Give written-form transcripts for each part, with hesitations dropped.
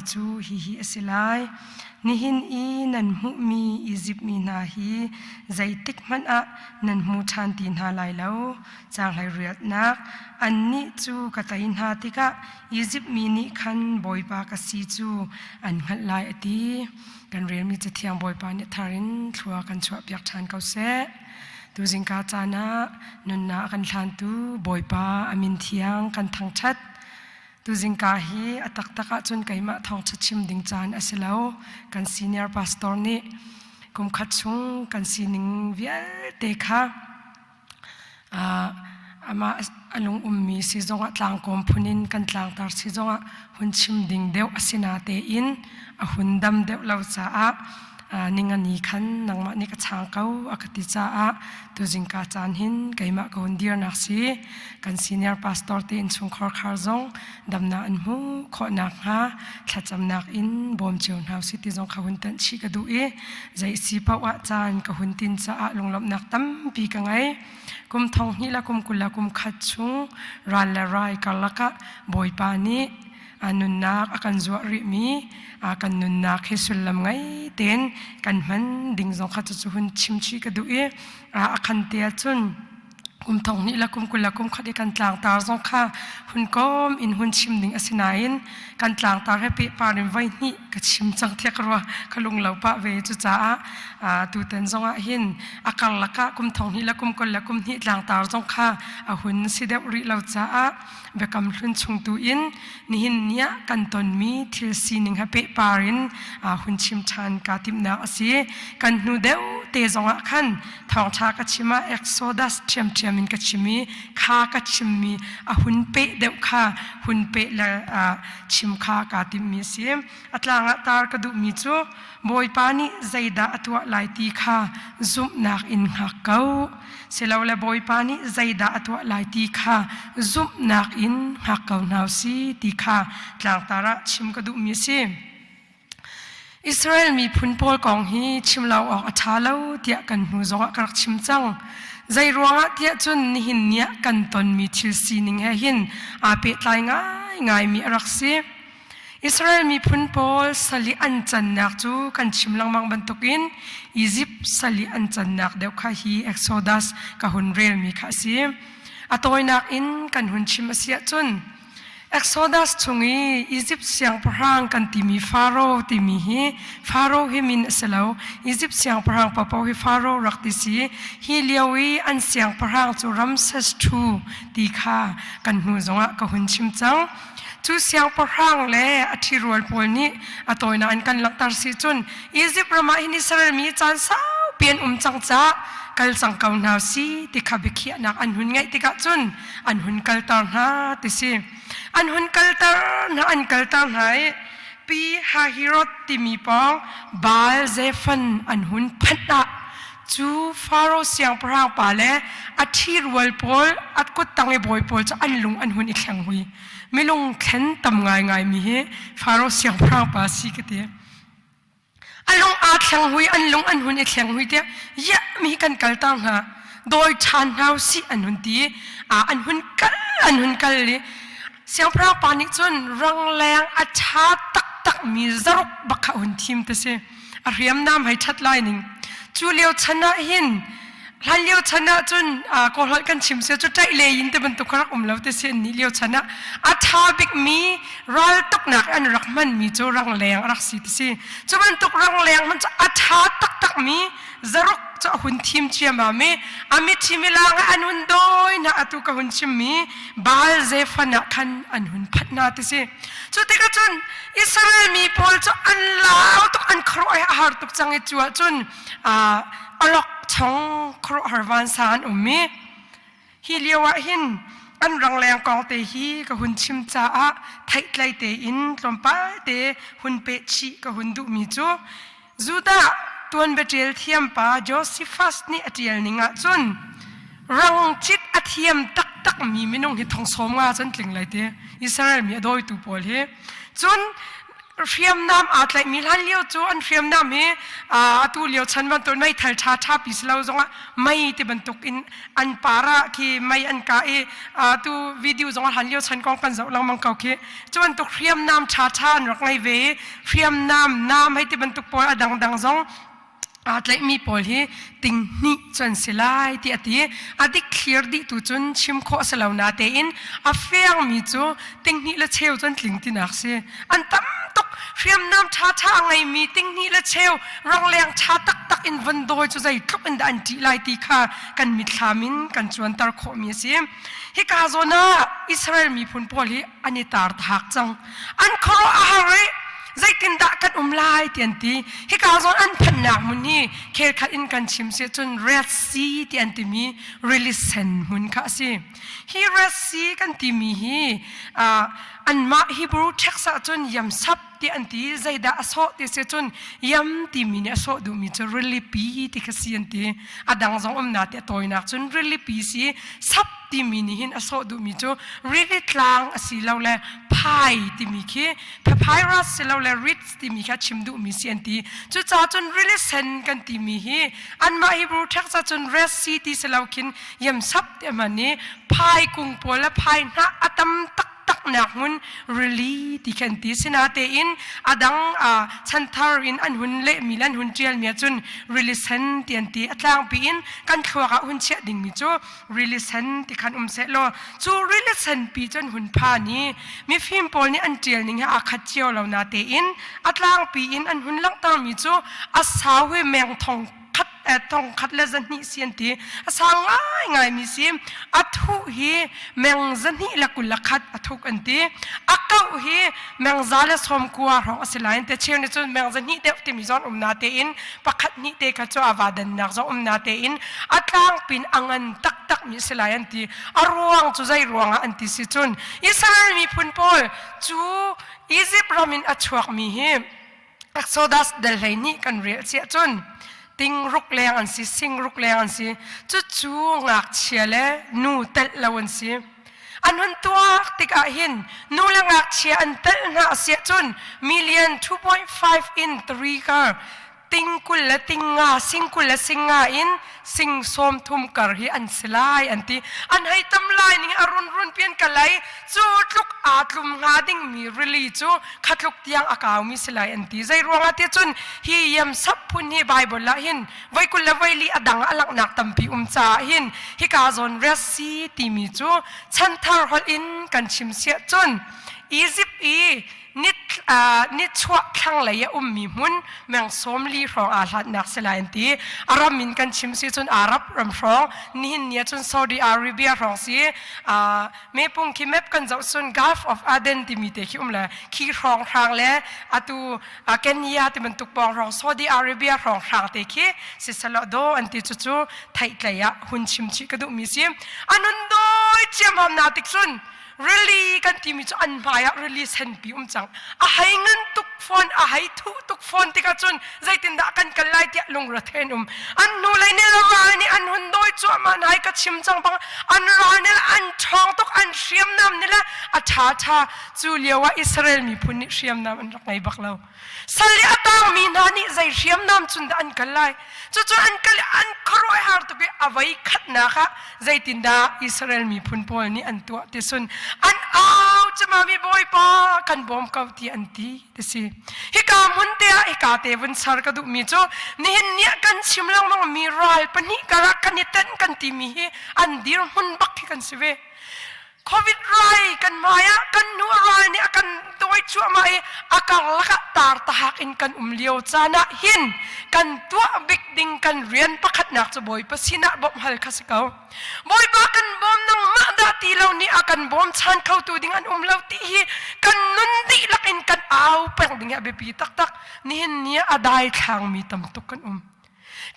laimi cu hihi a si lai. Nihin i nan hmuhmi Izipt mi hna hi zeitik hmanh ah nan hmu ṭhan ti hna lai lo. Caanghlei riatnak annih cu ka tei hna tikah Izipt mi nih khan Bawipa ka si cu an hngalh lai a ti. Kan relmi Cathiang Bawipa nih thar in thlua kan chuahpiak ṭhan ko seh. Tuzingka caan ah nunnak a kan hlantu Bawipa a min thiang kan thangṭhat. Tuzingka hi a taktak ahcun keimah thawngṭha chim ding caan a si lo. Kan senior pastor nih kumkhat chung kan sining vialte kha amah a lung ummi si zongah tlangkawm phun in kan tlangtar si zongah hun chim ding deuh a si natein a hun dam deuh lo caah ningani khan nangmah nih ka chang ko a ka ti caah tuzingka caan hin keimah ka hun dirnak si kan senior pastor te innchungkhar khar zong damnak an hmuh khawh nakhnga thlacamnak in bawm cio hna usih ti zong kha hun tanh chih ka duh i zei si paoh ah caan ka hun tin caah lunglawmhnak tampi ka ngei. Kum thong hnih le kum 20 le kum khat chung ral le rai karlak ah Bawipa nih a nunnak a kan zuah rihmi a kan nunnak hi sullam ngei tein kan hman ding zong kha cucu hun chim chih ka duh i a khan te ahcun kum thong hnih le kum 20 le kum khat i kan tlangtar zong kha hun kom in hun chim ding a si nain kan tlangtar he pehpar in voi hnih ka chim cang thiak rua ka lung lo pah ve. Cucaah tutan zong ah hin a karlak ah kum thong hnih le kum 20 le kum hnih tlangtar zong kha a hun si deuh rih lo caah biakam hlun chung tu in nihin ni ah kan tonmi thil sining he pehpar in hun chim ṭhan kaa timhnak a si. Kan hnu deuh te zong ah khan thawngṭha ka chim ah Exodus ṭhiamṭhiam in ka chim i kha ka chimmi a hun peh deuh kha hun peh le chim kha kaa timhmi a si. A tlang ah tar ka duhmi cu Bawipa nih zeidah a tuah lai ti kha zumhnak in hngak ko. Silole Bawipa nih zeidah a tuah lai ti kha zumhnak in hngak ko hna si ti kha tlangtar ah chim ka duhmi a si. Israel miphun pawl kong hi chim lo awk a ṭha lo tiah kan hnu zongah ka rak chim cang. Zei ruangah tiah cun nihin ni ah kan tonmi thil sining he hin aa pehtlai ngaingaimi a rak si. Israel miphun pawl sal i an cannak cu kan chim lengmang bantukin Izipt sal i an cannak deuh kha hi Exodus ka hun relmi kha a si. A tawinak in kan hun chim a si ahcun Exodus chung i Izipt siangpahrang kan timi Faro timi hi Faro hi min a si lo. Izipt siangpahrang paohpaoh hi Faro rak ti si. Hi lio i an siangpahrang cu Ramses II ti kha kan hnu zongah ka hun chim cang. Cu siangpahrang le a ṭhirual pawl nih a tawinak in kan langhter si cun Izipt ram ah hin Israel mi caan saupi an um cang caah kal cang ko hna si ti kha biakhiahnak an hun ngeih tikah cun an hun kalter hna ti si. An hun kalter hna an kalter hna i pi Hahirot timi pawng Baal Zephon an hun phanh ah cu Faro siangpahrang pa le a ṭhirual pawl a kuttang i bawi pawl cu an lung an hun i thleng hui. Milung thlen tam ngaingai mi hi Faro siangpahrang pa si ka ti. A lung aa thleng hui, an lung an hun i thleng hui tiah yah mi kan kalter hna, dawi ṭhan hna usih an hun ti. An hun kal an hun kal i siangpahrang pa nih cun rangleng a ṭha taktak mi zaruk bak kha a hun thim ti si. A hriamnam hei ṭhat lai ning. Cu lio chan ah hin Hlan lio chan ah cun kawlholh kan chim sia cu ṭaih le in te bantuk kha rak um lo te si an nih lio chan ah a ṭha bikmi raltuknak an rak hmanmi cu rangleng a rak si ti si. Cu bantuk rangleng hman cu a ṭha taktakmi zaruk cu a hun thim ciammam i a mithi milang ah an hun dawi hna atu ka hun chimmi Baal Zephon ah khan an hun phanh hna ti si. Cu tikah cun Israel mi pawl cu an lau tuk an khuaruah a har tuk cang i cu ahcun alok chong khuaruahhar vansa an um i hi lio ah hin an rangleng kong te hi ka hun chim caah theihtlei tein tlawmpal te hun peh chih ka hun duhmi cu Judah tuanbia ṭial thiam pa Josephus nih a ṭial ning ah cun rang cit a thiam taktak mi minung hi thong sawm nga cun tling lai ti Israel mi a dawitu pawl hi cun. Hriamnam aa tlaihmi hlan lio cu an hriamnam hi atu lio chan bantuk meithal ṭha ṭha pi si lo zongah mei ti bantuk in an par ah khi mei an kah i atu video zong hlan lio chan kong kan zoh lengmang ko khi. Cu bantuk hriamnam ṭha ṭha an rak ngei ve i hriamnam nam hei ti bantuk pawl a dangdang zong aa tlaihmi pawl hi ting hnih cu an si lai ti a ti. A dik thlir dih tu cun chim khawh a si lo natein a fiangmi cu ting hnih le cheu cu an tling tinak si. An tam tuk. Hriamnam ṭhaṭha a ngeimi ting hnih le cheu rangleng ṭha taktak in von dawi cu zeitluk in dah an ṭih lai ti kha kan mitthlam in kan cuanter khawhmi a si. Hika zawn ah Israel miphun pawl hi an i tar thak cang. An khuaruah a har i zeitindah kan um lai ti an ti. Hika zawn an phanhnak hmun hi khelkhat in kan chim si cun Red Sea ti an timi rili sen hmun kha a si. Hi Red Sea kan timi hi anmah Hebrew text ah cun yamsap ti an ti. Zeidah a sawh ti si cun yam timi nih a sawh duhmi cu rilipi ti kha si an ti. A dang zong um na ti a tawinak cun rilipi si. Sap timi nih hin a sawh duhmi cu rili tlang a si lo le phai timi khi papyrus si lo le reeds timi kha chim duhmi si an ti. Cucaah cun rili sen kan timi hi anmah Hebrew text ah cun Red Sea ti si lo khin yamsap ti a hman i phai kung pawl le phai hnah a tam taktak nak hmun rili ti khan ti. Sinatein a dang chanthar in an hun lehmi le an hun ṭialmi ahcun rili sen ti an ti. A tlangpi in kan thluak ah hun chiah dingmi cu rili sen ti khan um seh law cu rili sen pi cu an hun phan i mifim pawl nih an ṭial ning he aa khat cio lo natein a tlangpi in an hun langhtermi cu a sau hi meng thong khat thong khat le zahnih si an ti. A sang ngai ngai mi si. A thuh hi meng zahnih le 21 a thuk an ti. A kauh hi meng za le sawm kua hrawng a si lai an ti. Cheu nih cun meng zahnih deuh timi zawn um na tein pakhat hnih te kha cu a va dannak zong um na tein a tlangpin a ngan taktak mi si lai an ti. A ruang cu zei ruangah an ti si cun Israel miphun pawl cu Egypt ram in a chuak mi hi Exodus del 12 kan rel siah cun ting ruk leng an si, sing ruk leng an si. Cucu ngakchia le nu telh lo an si. An hun tuak tikah hin nu le ngakchia an telh hna siah cun million 2.5 in 3 kar ting 20 le ting nga sing 20 le sing nga in sing 30 kar hi an si lai an ti. An hei tam lai ning a run run pian ka lai. Cu tluk aa tlum hnga dingmi rili cu kha tluk tiang a kaumi si lai an ti. Zei ruangah ti cun hi yamsap phun hi Bible ah hin voi 20 le voi li a dang a langhnak tampi um caah hin hika zawn Red Sea timi cu chanthar holh in kan chim siah cun Egypt i nichuah thlanglei a ummi hmun meng 40 hrawng aa hlatnak si lai an ti. A ram in kan chim si cun Arab ram hrawng, nihin ni ah cun Saudi Arabia hrawng si. Mepung khi map kan zoh cun Gulf of Aden timi te khi um le khi hrawng hrang le atu Kenya ti bantuk pawng hrawng Saudi Arabia hrawng hrang te khi siselaw do an ti. Cucu theihtlei ah hun chim chih ka duhmi si. Anun doi ciamham na tik cun rili kan timi cu an hmai ah rili senpi um cang. A hei ngan tuk fawn, a hei thuh tuk fawn tikah cun zeitindah kan kal lai tiah lungre um. An hnu lei nih ral nih an hun dawi cuahmah hna i ka chim cang bang an ral nih an ṭhawng tuk, an hriamnam nih le a ṭha ṭha. Cu lio ah Israel miphun nih hriamnam an rak ngei bak lo. Sal i a tangmi hna nih zei hriamnam cun dah an kal lai? Cucu an kal i an khuaruahhar tuk i a voi khatnak ah zeitindah Israel miphun pawl nih an tuah ti sun an au cemami Bawipa kan bawm ko ti an ti ti si. Hika hmun te ah hika te vun char ka duhmi cu nihin ni ah kan chim lengmang mi ral pahnih karah kan i tenh kan timi hi an dirhmun bak hi kan si ve. Covid rai kan hmai ah kan nu ral nih a kan dawi cuahmah i a karlak ah tar tahak in kan um lio caan ah hin kan tuah bik ding kan rian pakhatnak cu Bawipa sinah bawmh hal kha si ko. Bawipa kan bawm, nangmah dah ti lo nih a kan bawm chan khotu ding an um lo ti hi kan nun dihlak in kan au peng ding hi a biapi taktak. Nihin ni ah a daithlangmi tam tuk kan um.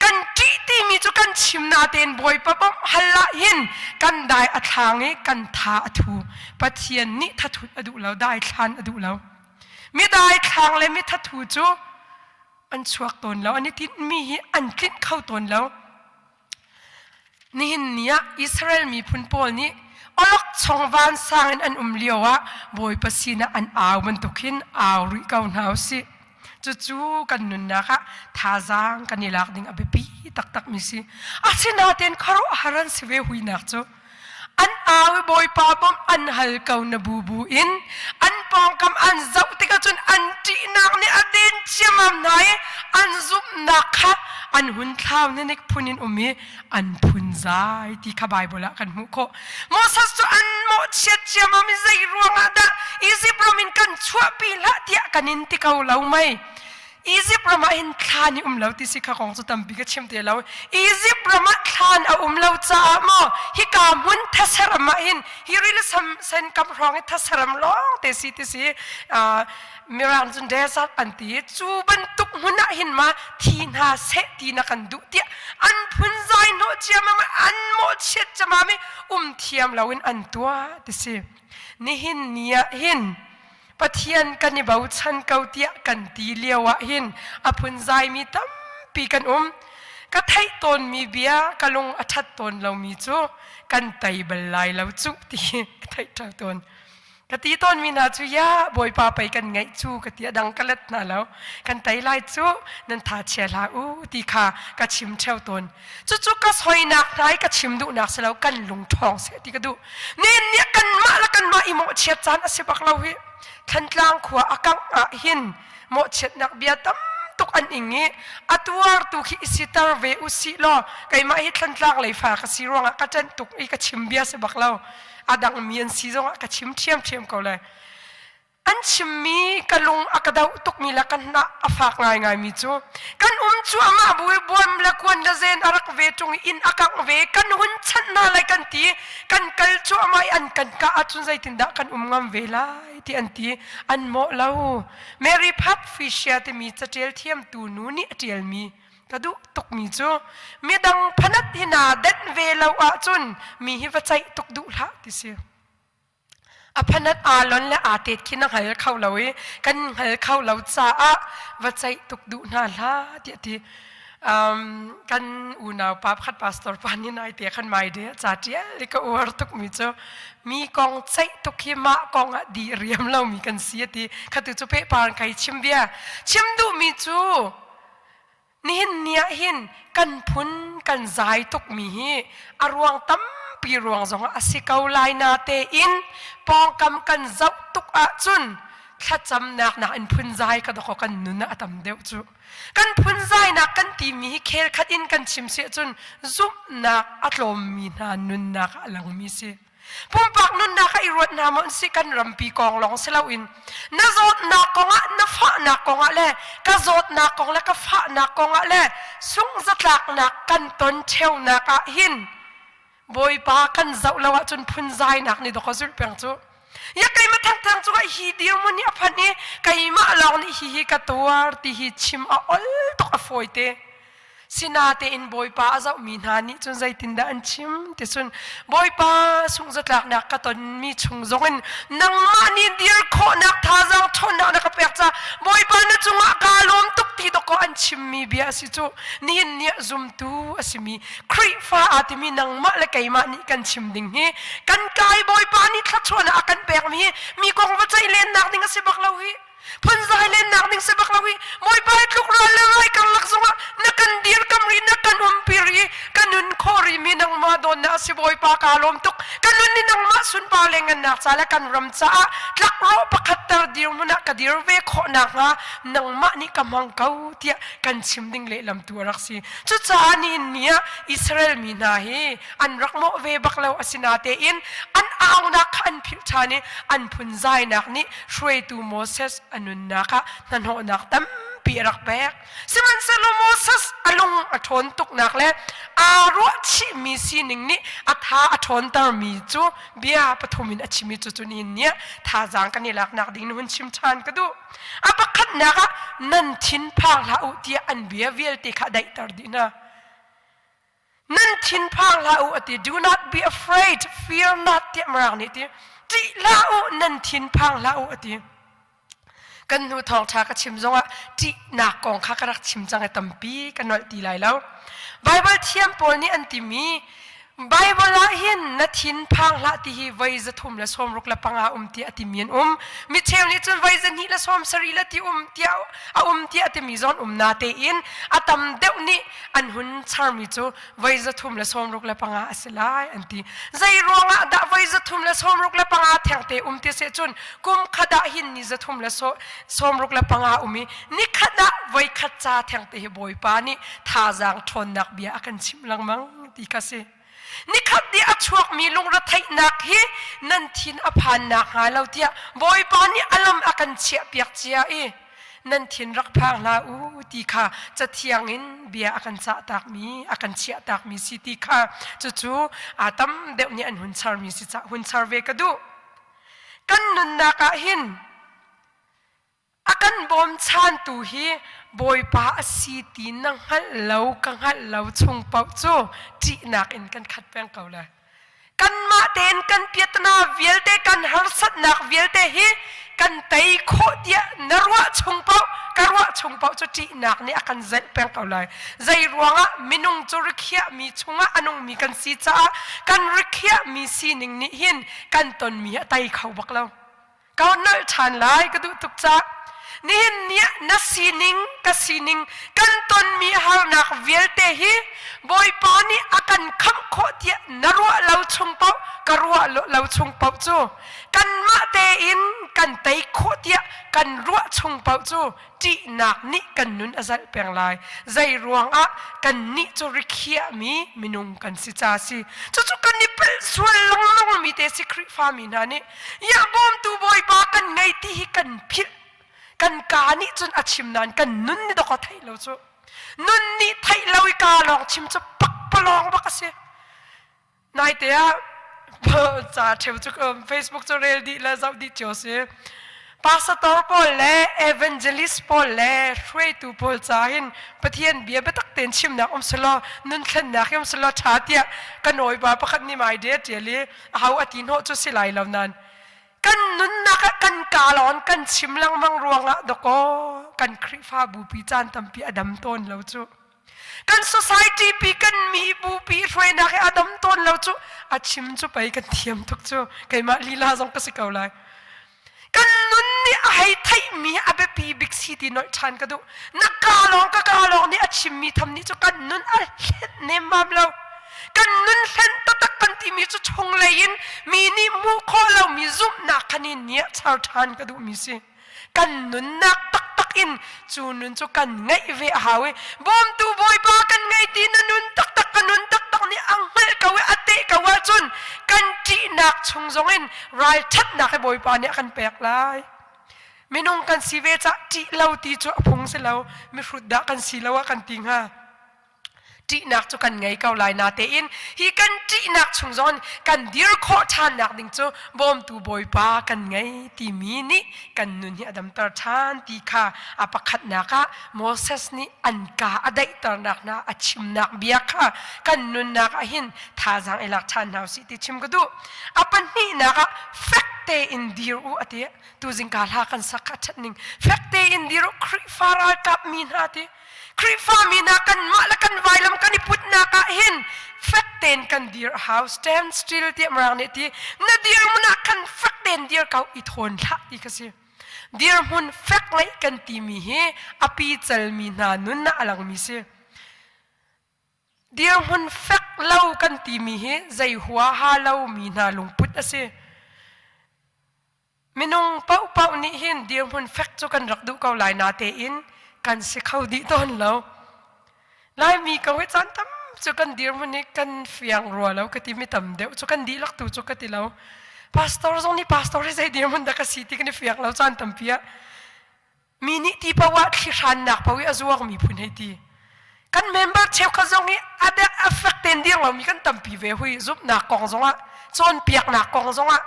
Kan ṭih timi cu kan chim natein Bawipa bawmh hal ah hin kan dai a thlang i kan tha a thu. Pathian nih thathut a duh lo, daithlan a duh lo. Mi daithlang le mi thathu cu an chuak tawn lo, an i tinhmi hi an tlinh kho tawn lo. Nihin ni ah Israel miphun pawl nih Awlokchong vansang in an um lio ah Bawipa sinah an au bantuk hin au rih ko hna usih. Cucu kan nunnak ah thazaang kan i lak ding a biapi taktak mi si. Asinain khuaruahhar an si ve huinak cu an au i Bawipa bawmh an hal ko na bubu in an pawngkam an zoh tikah cun an ṭihnak nih a den ciammam hna i an zumhnak kha an hun thlau hninik phun in um i an phunzai ti kha Baibal ah kan hmuh khawh. Moses cu an mawhchiat ciammam i zei ruangah dah Izipt ram in kan chuahpi hlah tiah kan in ti ko lo mei. Izipt ram ah hin thlan i um lo ti si kha kong cu tampi ka chim te lo. Izipt ram ah thlan a um lo caah maw hika hmun thasaram ah hin hi rili sen kam hrawng i thasaram lawng te si ti si Mirang cun desert an ti cu bantuk hmun ah hin ma thi hna seh ti na kan duh tiah an phunzai hnawh ciamam an mawhchiat ciamam i um thiam loin an tuah ti si. Nihin ni ah hin Pathian kan i bochan ko tiah kan ti lio ah hin a phunzaimi tampi kan um. Ka theih tawnmi bia ka lung a ṭhat tawn lomi cu kan tei bal lai lo cuh ti ka theih ṭheo tawn. Ka ti tawnmi hna cu ya Bawipa pei kan ngeih cu ka ti a dang ka let hna lo. Kan tei lai cu nan tha chia hlah u ti kha ka chim ṭheo tawn. Cucu ka soinak hna i ka chim duhnak si lo kan lung ṭhawng seh ti ka duh. Nen nih kanmah le kanmah i mawhchiat caan a si bak lo hi. Thantlang khua a kangh ah hin mawhchiatnak bia tam tuk an ing i a tuartu khi i siter ve u sih law keimah hi Thantlang lei fa ka si ruangah ka ṭanh tuk i ka chim bia si bak lo. A dang mi an si zongah ka chim ṭhiamṭhiam ko lai. An chimmi ka lung a ka doh tukmi le ka hnah a fak ngaingaimi cu kan um cu amah bu i buam le kuan le zen a rak ve ṭung i inn a kangh ve kan hun chanh hna lai kan ti kan kal cu amah i an kan kah ahcun zeitindah kan um ngam ve lai ti an ti an mawh lo. Mary Pat Fisher timi caṭial thiamtu nu nih a ṭialmi ka duh tukmi cu midang phanat hi naa denh ve lo ahcun mi hi va ceih tuk duh hlah ti si. A phanat aa lon le aa tet khi na hngal kho lo i kan hngal kho lo caah va ceih tuk duh hna hlah tiah ti. Um, kan unau pa pakhat pastor pa nih nai te khan mai de ca tial i ka uar tuk mi cu mi kong ceih tuk hi mah kong ah di riam lo mi kan si ati khatu cu pe par kai chim bia chim duh mi cu Nihin ni ah hin kan phun kan zai tukmi hi a ruang tampi ruang zongah a si ko lai na tein pawngkam kan zoh tuk ahcun thlacamnak nakin phunzai ka dawk kan nun ah a tam deuh cu. Kan phunzainak kan timi hi khel khat in kan chim si ahcun zumhnak a tlawmmi hna nunnak ah a langmi si. Pumpak nunnak ah i ruat hna maw si kan rampi kong lawng si loin na zawtnak kongah na fahnak kongah le ka zawtnak kong le ka fahnak kongah le sungzatlaknak kan ton ṭheunak ah hin Bawipa kan zoh lo ahcun phunzainak nih dawk a zulh peng cu. Ya keimah thangthang cu hi dirhmun hi a phanh i keimah lawng nih hi hi ka tuar ti hi chim a ol tuk a fawi te. Sinatein Bawipa a zohmi hna nih cun zeitindah an chim ti cun Bawipa sungzatlaknak ka tonmi chung zongin nangmah nih dir khawhnak thazaang ṭhawnnak na ka pek caah Bawipa na cungah kaa lawm tuk ti dawkaw an chimmi bia a si cu nihin ni ah zumtu a simi Khrihfa aa timi nangmah le keimah nih kan chim ding hi kan kai Bawipa nih thluachuahnak a kan pekmi hi mi kong va ceih lennak ding a si bak lo hi. Phunzai lennak ding si bak lo hi Bawipa hi tluk ral le rai karlak zongah na kan dirkam rih na kan umpi rih ka nun khawh rih mi nangmah dawtnak a si Bawipa kaa lawm tuk ka nun ni nangmah sunpar le ngannak ca le kan ram caah tlakrawh pakhat ter dirhmun ah ka dir ve khawh nakhnga nangmah nih ka hmang ko tiah kan chim ding lehlam tu a rak si cucaah nihin ni ah Israel mi hna hi an rak mawh ve bak lo asinatein an aunak kha an philh ṭhan i an phunzainak nih hruaitu Moses a nunnak ah hnahnawhnak tampi a rak pek. Sihmanhsehlaw Moses a lung a ṭhawn tuknak le aa ruahchihmi sining nih a tha a ṭhawntermi cu bia pathum in a chimmi cu cu nihin ni ah thazaang kan i laknak ding in hun chim ṭhan ka duh. A pakhatnak ah nan thin phang hlah u tiah an bia vialte kha daihter dih hna. Nan thinphang hlah u a ti. Do not be afraid, fear not tiah Mirang nih ti. Ṭih hlah u, nan thinphang hlah u a ti. Kan hnu thawngṭha ka chim zongah ṭihnak kong kha ka rak chim cang i tampi ka nolh ti lai lo. Bible thiam pawl nih an timi. Bible ah hin na thin phang hlah ti hi voi 365 um tiah a timi an um. Mi cheu nih cun voi 270 le ti um tiah a um tiah a timi zong um na tein a tam deuh nih an hun charmi cu voi 365 a si lai an ti. Zei ruangah dah voi 365 thengte um ti se cun kum khat ah hin ni 365 um i ni khat ah voi khat ca thengte hi Bawipa nih thazaang ṭhawnnak bia a kan chimh lengmang ti kha si. Nikhat ni a chuakmi lungretheihnak hi nan thin a phan nakhnga lo tiah Bawipa nih a lam a kan chiahpiak cia i nan thin rak phang hlah u ti kha cathiang in bia a kan cahtakmi a kan chiahtakmi si ti kha cucu a tam deuh nih an hun charmi si cah hun char ve ka duh. Kan nunnak ah hin A kan bawmchantu hi Bawipa a si ti na hngalh lo ka hngalh lo chung paoh cu ṭihnak in kan khat peng ko lai. Kanmah tein kan piatana vialte kan harsatnak vialte hi kan tei khawh tiah na ruah chung paoh ka ruah chung paoh cu ṭihnak nih a kan zelh peng ko lai. Zei ruangah minung cu rikhiahmi chungah a nungmi kan si caah kan rikhiahmi sining nih hin kan tonmi a tei kho bak lo. Ka nolh ṭhan lai ka duh tuk cah. Nihin ni ah na sining ka sining kan tonmi harnak vialte hi Bawipa nih a kan khamh khawh tiah na ruah lo chung paoh ka ruah lo chung paoh cu kanmah tein kan tei khawh tiah kan ruah chung paoh cu ṭihnak nih kan nun a zalh peng lai. Zei ruangah kannih cu rikhiahmi minung kan si ca si. Cucu kan i pelh sual lengmang mi te si Khrihfa mi hna nih Ya bawmtu Bawipa kan ngei ti hi kan philh. Kan kaa nih cun a chim nain kan nun nih dawk a theih lo cu. Nun nih theih lo i kaa lawng chim cu pakpalawng bak a si. Naite ah ca ṭheu cu Facebook cu rel dih le zoh dih cio si. Pastor pawl le evangelist pawl le hruaitu pawl ca hin Pathian bia biatak tein chimnak um selaw nun thlennak hi um selaw ṭha tiah ka nawipa pakhat nih mai de a ṭial i aho a ti hnawh cu si lai lo nain kan nunnak ah kan kaa kan chim lengmang ruangah dakaw kan Khrihfabu pi caan tampi a dam tawn lo cu kan society pi kan mi bu pi hruainak hi a dam tawn lo cu a chim cu pei kan thiam tuk cu keimah lila zong ka si ko lai Kan nun nih a hei theihmi a biapi bik si ti nolh ṭhan ka duh. Na kaa lawng ka kaa lawng nih a chimmi tham nih cu kan nun a hlenh nemmam lo. Kan nun hlen taktak kan timi cu chunglei in mi nih hmuh khawh lomi zumhnak khan in nih char ṭhan ka duhmi si. Kan nunnak taktak in cu nun cu kan ngeih ve a hau i bawmtu Bawipa kan ngei ti na nun taktak ka nun taktak nih a hngalh ko i a teh ko ahcun kan ṭihnak chung zongin ralṭhatnak hi Bawipa nih a kan pek lai. Minung kan si ve cah ṭih lo ti cu a phung si lo mihrut dah kan si lo ah kan ti hnga. Ṭihnak cu kan ngei ko lai natein hi kan ṭihnak chung zong kan dir khawh ṭhannak ding cu bawmtu Bawipa kan ngei timi nih kan nun hi a damter ṭhan ti kha a pakhatnak ah Moses nih an ka a daihternak hna a chimnak bia kha kan nunnak ah hin thazaang i lak ṭhan hna usih ti chim ka duh. A pahnihnak ah fek tein dir u a ti. Tuzing ka hla kan sak kha ṭhat ning fek tein dir u Khrihfa ralkap mi hna ti Khrihfa mi hna kanmah le kan vailam kan i putnak ah hin fek tein kan dir a hau stand still tiah mirang nih ti na dirhmun ah khan fek tein dir ko i thawn hlah ti kha si dirhmun fek ngeih kan timi hi a pi calmi hna nun ah a langmi si dirhmun fek lo kan timi hi zei huaha lo mi hna lungput a si Minung paohpaoh nih hin dirhmun fek cu kan rak duh ko lai natein kan si kho dih tawn lo. Laimi ko hi caan tam cu kan dirhmun hi kan fiang rua lo ka ti mi tam deuh cu kan dihlak tu cu ka ti lo. Pastor zong nih pastor hi zei dirhmun dah ka si ti kan i fiang lo caan tampi ah. Mi nih ti paoh ah thlihrannak paoh i a zuangmi phun hei ti. Kan member cheukhat zong hi a dek a fek tein dir lomi kan tampi ve hui zumhnak kong zongah cawnpiaknak kong zongah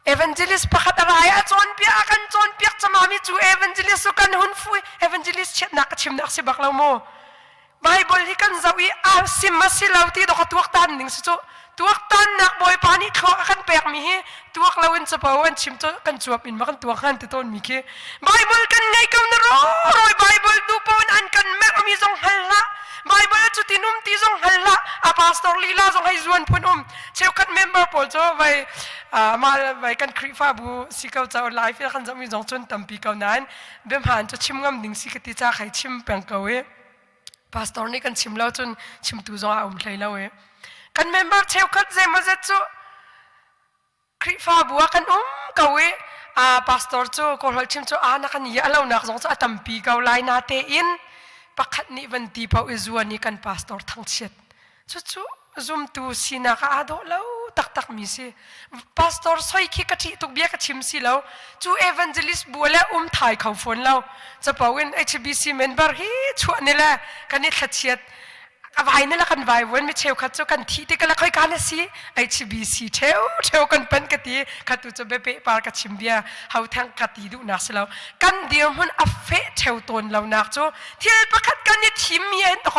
evangelist pakhat a rai a cawnpiak a kan cawnpiak camami cu evangelist cu kan hun fui evangelist chiatnak ka chimnak si bak lo mu Bible hi kan zoh i a sim a si lo ti dawk tuaktan ning si cu tuaktannak Bawipa nih thluak a kan pekmi hi tuak lo in capo an chim cu kan cuap in ma kan tuak han ti tawn mi khi Bible kan ngei ko na roi Bible tu pawn an kan merhmi zong hngal hlah Bible cu tinum ti zong hngal hlah a pa. Pastor lila zong hei zuan phun um. Cheukhat member pawl cu vai mah vai kan Khrihfabu si ko ca live kan zohmi zong cun tampi ko nain biahmaan cu chim ngam ding si ka ti ca khai chim peng ko i pastor nih kan chim lo cun chimtu zong a um hlei lo i kan member cheukhat zeimawzet cu Khrihfabu ah kan um ko i pastor cu kawlholh chim cu a na kan i a lonak zong cu a tampi ko lai na tein pakhat nih van ti paoh i zuan i kan pastor thangchiat cucu zumtu sinak ah aa dawh lo taktak mi si pastor soi khi ka ṭih tuk bia ka chim si lo cu evangelist bu le um thai kho fawn lo capo in HBC member hi chuah ni le kan i thlachiat a vai na la kan vai vuan mi cheukhat cu kan thi te ka la khoi ka na si HBC theu theu kan pan ka ti khatu cu bepe par ka chim bia ho thang ka ti duh nak si lo kan dirhmun a fe theu tawn lo nak cu thil pakhat kan i thim mi en to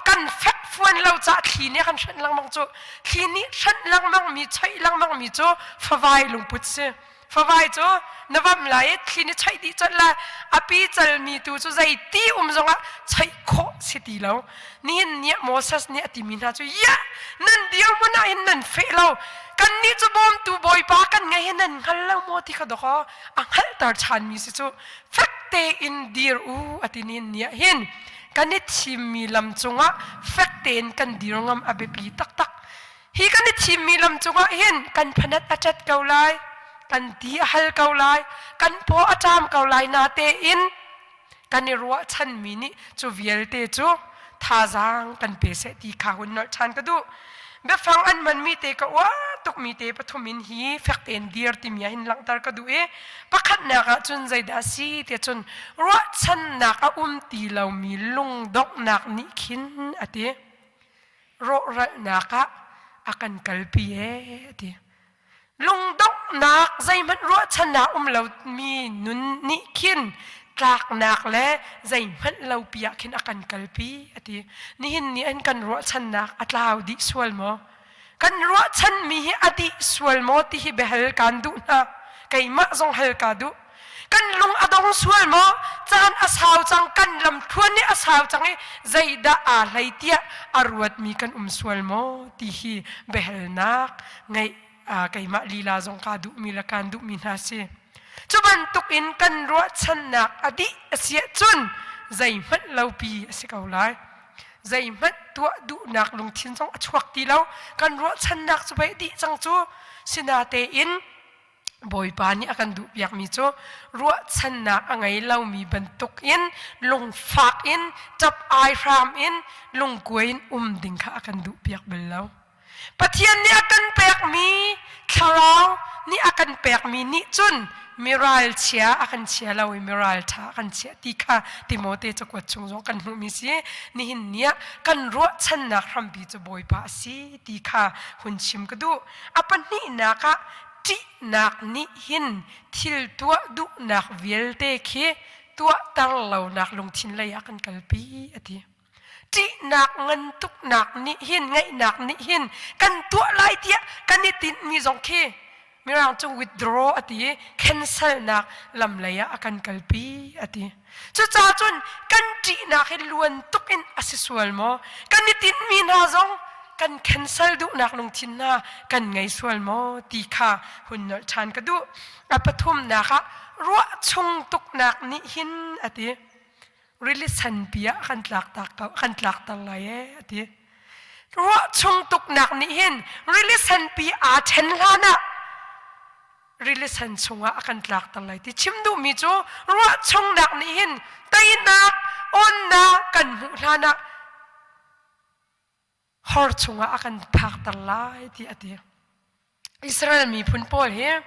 kan fek fuan lo ca thli nih kan hranh lengmang cu thli nih hranh lengmang mi choih lengmang mi cu favai lungput si Favai cu na vam lai i thli nih choih dih colh lai. A pi calmi tu cu zeiti um zongah choih khawh si ti lo. Nihin ni ah Moses nih a timi hna cu, "Yah! Nan dirhmun ah hin nan feh lo. Kannih cu bawmtu Bawipa kan ngei hi nan hngal lo maw?" ti kha dawkaw a hngalhter ṭhanmi si cu. Fek tein dir u a ti nihin ni ah hin kan i thimmi lam cungah fek tein kan dir ngam a biapi taktak. Hi kan i thimmi lam cungah hin kan phanat a ṭet ko lai, kan ti a hal ko lai, kan paw a ṭam ko lai natein kan i ruahchanmi nih cu vialte cu thazaang kan pe seh ti kha hun nolh ṭhan ka duh. Biafang an hmanmi te ka uar tukmi te pathum in hi fek tein dir timi ah hin langhter ka duh i pakhatnak ah cun zeidah a si tiah cun ruahchannak a um ti lomi lungdonghnak nih khin a ti. Rawhralhnak ah a kan kalpi ee a ti. Lungdonghnak zeihmanh ruahchannak um lomi nun nih khin tlaknak le zeihmanh lo pi ah khin a kan kalpi a ti. Nihin ni an kan ruahchannak a tlau dih sual maw? Kan ruahchanmi hi a dih sual maw ti hi biahal kaan duh hna. Keimah zong hal ka duh. Kan lung a dong sual maw? Caan a sau cang, kan lamthluan nih a sau cang i zeidah aa hlei tiah a ruatmi kan um sual maw ti hi biahalnak ngeih keimah lila zong kaa duhmi le kaan duhmi hna si. Cu bantuk in kan ruahchannak a dih a si ahcun zeihmanh lopi a si ko lai. Zeihmanh tuah duhnak lungthin zong a chuak ti lo. Kan ruahchannak cu pei dih cang cu. Sinatein Bawipa nih a kan duhpiakmi cu ruahchannak a ngei lomi bantukin lungfak in ṭap ai hram in lungkuai in um ding kha a kan duhpiak bal lo. Pathian nih a kan pekmi thlarau nih a kan pekmi nih cun miral chia a kan chia lo i miral ṭha a kan chiah ti kha Timote cakuat chung zong kan hmuhmi si. Nihin ni ah kan ruahchannak hrampi cu Bawipa a si ti kha hun chim ka duh. A pahnihnak ah ṭihnak nih hin thil tuah duhnak vialte khi tuahter lonak lungthin lei ah kan kalpi a ti. Ṭihnak ngan tuknak nih hin ngaihnak nih hin kan tuah lai tiah kan i tinhmi zong khi Mirang cu withdraw a ti i cancelnak lam lei ah a kan kalpi a ti. Cucaah cun kan ṭihnak hi luan tuk in a si sual maw? Kan i tinhmi hna zong kan cancel duhnak lungthin hna kan ngei sual maw ti kha hun nolh ṭhan ka duh. A pathumnak ah ruah chung tuknak nih hin a ti. Rili sanpi ah kan tlaktak ko, kan tlakter lai ee a ti. Ruah chung tuknak nih hin rili sanpi aa ṭhen hlan ah rili sen chungah a kan tlakter lai ti chim duhmi cu ruah chungnak nih hin teinak awnnak kan hmuh hlan ah hor chungah a kan phakter lai ti a ti. Israel miphun pawl hi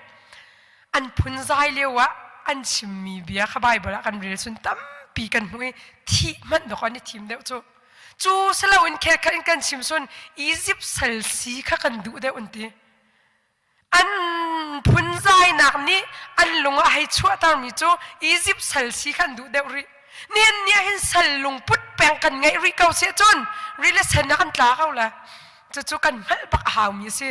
an phunzai lio ah an chimmi bia kha Baibal ah kan rel cun tampi kan hmuh i thih hmanh dawk an i thim deuh cu. Cu siloin khelkhat in kan chim cun Egypt sal si kha kan duh deuh an ti. An phunzainak nih an lung ah hei chuahtermi cu Izipt sal si kha an duh deuh rih. Nihin ni ah hin sal lungput peng kan ngeih rih ko si ahcun rili sen ah kan tla ko le. Cucu kan hngalh bak a haumi a si.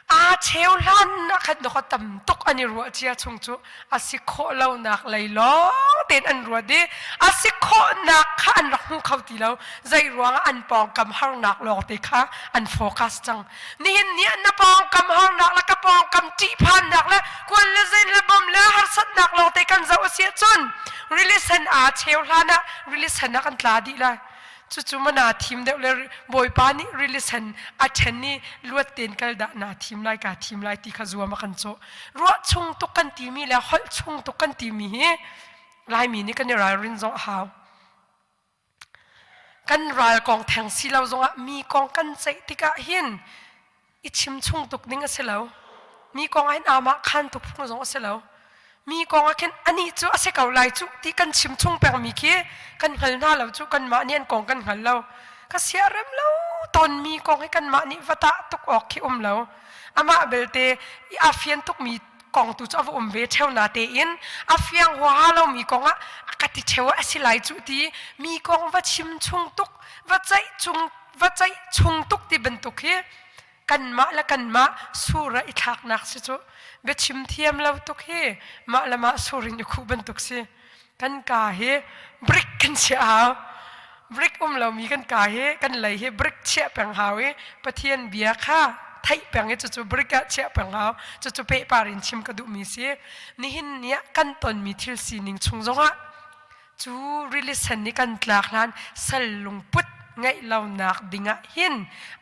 Aa cheu hlan ah khan dawkaw tam tuk an i ruah cia chung cu a si khawh lonak lei lawng tein an ruat i a si khawhnak kha an rak hmu kho ti lo. Zei ruangah an pawngkam harnak lawng te kha an focus cang. Nihin ni ah na pawngkam harnak le ka pawngkam ṭihphannak le kuan le zen le bom le harsatnak lawng te kan zoh a si ahcun rili sen aa cheu hlan ah rili sen ah kan tla dih lai. Cucu ma naa thim deuh le Bawipa nih rili sen a ṭhen i luat tein kal dah naa thim lai kaa thim lai ti kha zuam a kan cawh. Ruah chung tuk kan timi le holh chung tuk kan timi hi Laimi nih kan i ralrin zong a hau. Kan ral kong theng si lo zongah mi kong kan ceih tikah hin i chim chung tuk ding a si lo. Mi kong ah hin amah khan tuk phung zong a si lo. Mi kong ah khin anih cu a si ko lai cu ti kan chim chung pengmi khi kan hngal hna lo cu kanmah nih an kong kan hngal lo. Ka siarem lo tawnmi kong hi kanmah nih va tah tuk awk khi um lo. Amah belte i a fian tukmi kong tu cu a va um ve ṭheo na tein a fiang huaha lomi kong ah a ka ti ṭheo a si lai cu ti mi kong va chim chung tuk va ceih chung va ceih chung tuk ti bantuk hi kanmah le kanmah sur ah i thlaknak si cu biachim thiam lo tuk hi mah le mah sur in i khuh bantuk si kan ka hi brick kan chiah hau brick um lomi kan ka hi kan lei hi brick chiah peng hau i Pathian bia kha theih peng i cucu brick ah chiah peng hau cucu pehpar in chim ka duhmi si nihin ni ah kan tonmi thil sining chung zongah Cu rili sen i kan tlak hlan sal lungput ngeih lonak dingah hin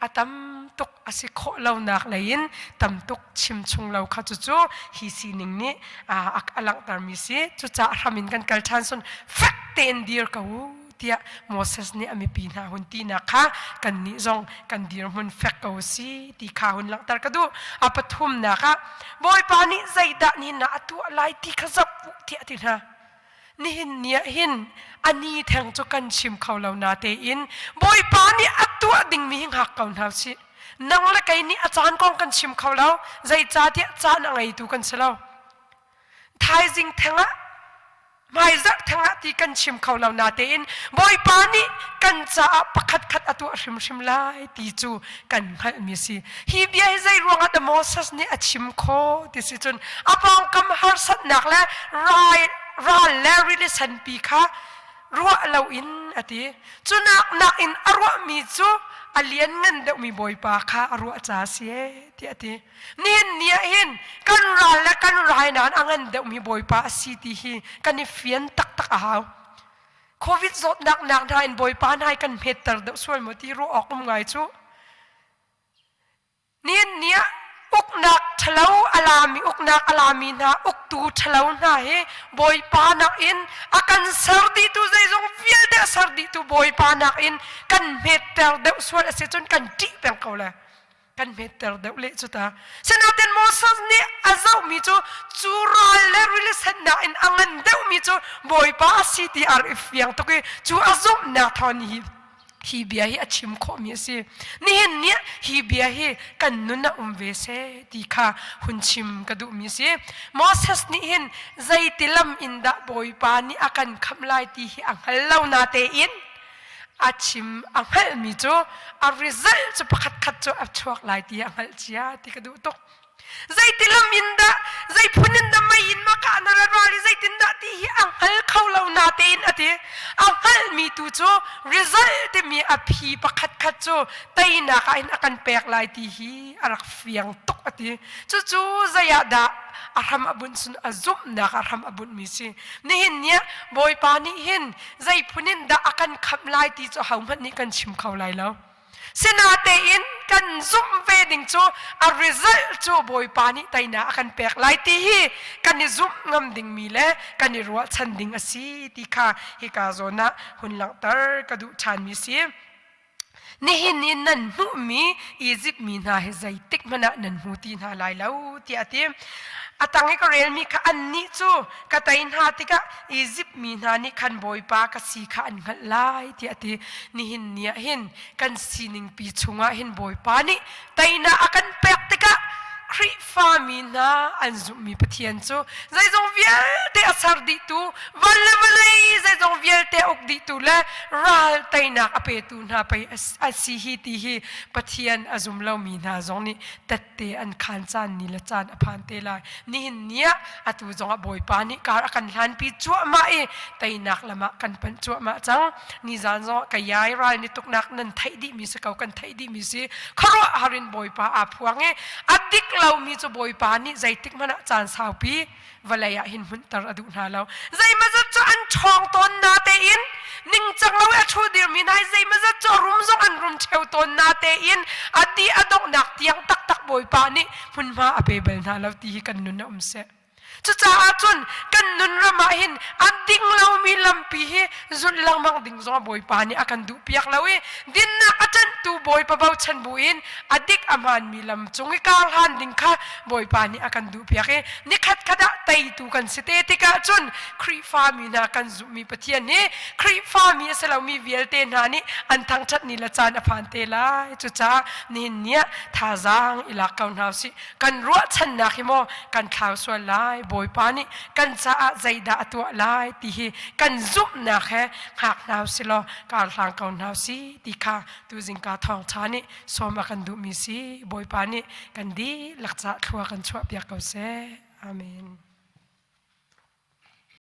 a tam tuk a si khawh lonak lei in tam tuk chim chung lo kha cucu hi sining nih a langhtermi si. Cucaah hram in kan kal ṭhan sun fek tein dir ko u tiah Moses nih a mipi hna hun tinak kha kannih zong kan dirhmun fek ko si ti kha hun langhter ka duh. A pathumnak ah Bawipa nih zeidah nihin ah a tuah lai ti kha zoh u tiah a ti hna. Nihin ni ah hin a ni theng cu kan chim kho lo natein Bawipa nih a tuah dingmi hi hngak ko hna usih. Nang le kei nih a caan kong kan chim kho lo, zeicahtiah caan a ngeitu kan si lo. Thaizing theng ah hmaizarh theng ah ti kan chim kho lo natein Bawipa nih kan caah pakhatkhat a tuah hrimhrim lai ti cu kan hngalhmi a si. Hi bia hi zei ruangah dah Moses nih a chim khawh ti si cun a pawngkam harsatnak le rai ral le rili senpi kha ruah loin a ti. Cunak nakin a ruahmi cu a lianngan deuhmi Bawipa kha a ruah ca a si ee tiah a ti. Nihin ni ah hin kan ral le kan rai nain a ngan deuhmi Bawipa a si ti hi kan i fian taktak a hau. Covid zawtnak nak hna in Bawipa hna hi kan hmetter deuh sual maw ti ruah awk um ngai cu. Nihin ni ah uknak ṭhalo a lami uknak a lami hna uktu ṭhalo hna hi Bawipa nakin a kan ser dihtu zeizong vialte a ser dihtu Bawipa nakin kan hmetter deuh sual a si cun kan ṭih peng ko lai. Kan hmetter deuh leh cu ta. Sinain Moses nih a zohmi cu cu ral le rili sennak in a ngan deuhmi cu Bawipa a si ti a rak i fiang tuk i cu a zumhnak thawng hi hi bia hi a chim khawhmi a si. Nihin ni ah hi bia hi kan nun ah um ve seh ti kha hun chim ka duhmi a si. Moses nih hin zeiti lam in dah Bawipa nih a kan khamh lai ti hi a hngal lo natein a chim a hngalhmi cu a result cu pakhat khat cu a chuak lai ti a hngalh cia ti ka duh tuk. Zeiti lam in dah zei phun in dah mei in ma kah na rat ral i zeitin dah ti hi a hngal kho lo natein a ti. A hngalhmi tu cu result timi a phi pakhat khat cu teinak ah hin a kan pek lai ti hi a rak fiang tuk a ti. Cucu zei ah dah a hram a bunh sun a zumhnak a hram a bunhmi si. Nihin ni ah Bawipa nih hin zei phun in dah a kan khamh lai ti cu ahohmanh nih kan chim kho lai lo. Sinatein kan zumh ve ding cu a result cu Bawipa nih teinak a kan pek lai ti hi kan i zumh ngam dingmi le kan i ruahchan ding a si ti kha hika zawn ah hun langhter ka duh ṭhanmi si. Nihin i nan hmuhmi Izipt mi hna hi zeitik hmanh ah nan hmu ti hna lai lo tiah a ti. A tang i ka relmi kha annih cu ka tei hna tikah Izipt mi hna nih khan Bawipa ka si kha an hngalh lai tiah a ti. Nihin ni ah hin kan sining pi chungah hin Bawipa nih teinak a kan pek tikah Khrihfa mi hna an zumhmi Pathian cu zeizong vialte a ser dihtu van le vawlei zeizong vialte. a uk dihtu le ral teinak a petu hna pei a si hi ti hi Pathian a zum lomi hna zong nih tette an khan caan ni le caan a phan te lai. Nihin ni ah atu zongah Bawipa nih kar a kan hlanpi cuahmah i teinak lam ah kan panh cuahmah cang. Nizan zongah ka yai ral ni tuknak nan theih dihmi si ko kan theih dihmi si khuaruahhar in Bawipa aa phuang i a dik lomi cu Bawipa nih zeitik hmanh ah caan saupi vawlei ah hin hmunhter a duh hna lo. Zeimazat cu an ṭhawng tawn na tein ningcang lo i a ṭhu dirmi hna hi zeimazat cu a rum zong an rum ṭheo tawn na tein a ti a donghnak tiang taktak Bawipa nih hmunhma a pe bal hna lo ti hi kan nun a um seh. Cucaah cun kan nun ram ah hin a ding lomi lampi hi zulh lengmang ding zong Bawipa nih a kan duhpiak lo i dinnak a ṭanhtu Bawipa bochan buin a dik a hmaanmi lam cung i kar hlan ding kha Bawipa nih a kan duhpiak i nikhat khat ah teitu kan si te tikah cun Khrihfami hna kan zumhmi Pathian hi Khrihfami a si lomi vialte hna nih an thangṭhat ni le caan a phan te lai. Cucaah nihin ni ah thazaang i lak ko hna usih. Kan ruahchannak hi maw kan thlau sual lai Bawipa nih kan caah zeidah a tuah lai ti hi kan zumhnak he hngak hna usih law kar hlang ko hna usih ti kha tuzingka thawngṭha nih sawm a kan duhmi si Bawipa nih kan dihlak caah thlua kan chuahpiak ko seh. Amen.